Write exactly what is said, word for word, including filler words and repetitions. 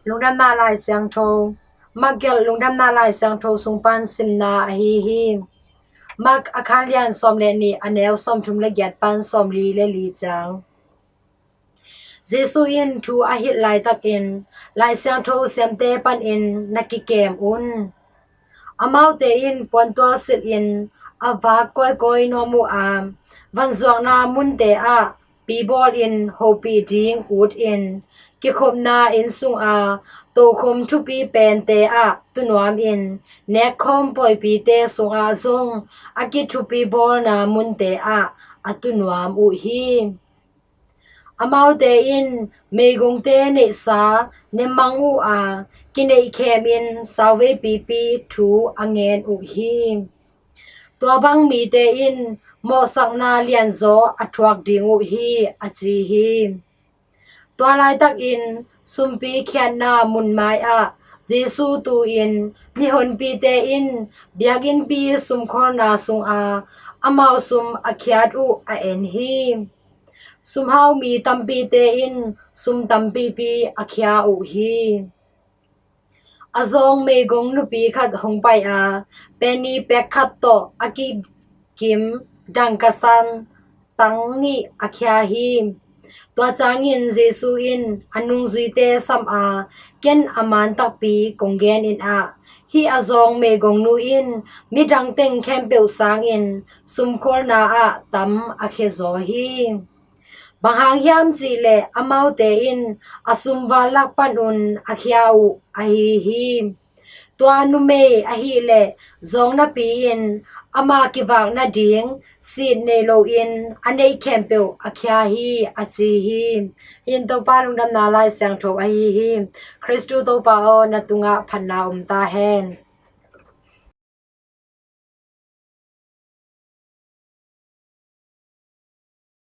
Lungdamna Lai Siangtho. Mark gelh Lungdamna Lai Siangtho sung pan simna ahi hi. Mark a khan lian sawm le nih, a neu sawmthum le giat pan sawmli le li ciang. Jesu in thu a hilh laitakin Lai Siangtho siamte panin na kikem un. Amaute in puantual silhin a vak kawikawi nuam uh a, vanzuakna munte ah pibawlin hopih ding utin, kikhopna inn sunga tokhom thupi pente ah tunuamin, nekkhawm pawipite sungah zong a kithupi bawlna munte ah a tunuam uh hi. Amaute in meigongte neihsa ne mang uh a, kineihkhemin sauvei pipi thu a ngen uh hi. Tua bang mite in mawhsakna lianzaw a thuak ding uh hi, a ci hi. Tua laitakin sumpi khiatna mun mai-ah Jesu tu-in mihonpite in biakinnpi sumkholna sunga amau sum a khiat uh a en hi. Sumhau mi tampite in sum tampipi a khia uh hi. A zawng meigong nupi khat hong pai a, penny pek khat tawh a kikim dangkasan tang nih a khia hi. Tua ciangin Jesu in a nungzuite sam a, ken a man takpi kong gen in ah, hih a zawng meigongnu in midang teng khempeuh sangin sumkholna ah tam a khia zaw hi. Bang hang hiam cihleh amaute in a sum val lak panun a khia uh ahi hi. Tua numei ahileh zawng napi-in ama kivak nading sit nei loin a neih khempeuh a khia hi, a ci hi. Hih in Topa Lungdamna Lai Siangtho ahi hi. Khristu Topa aw, na tungah phatna om ta hen.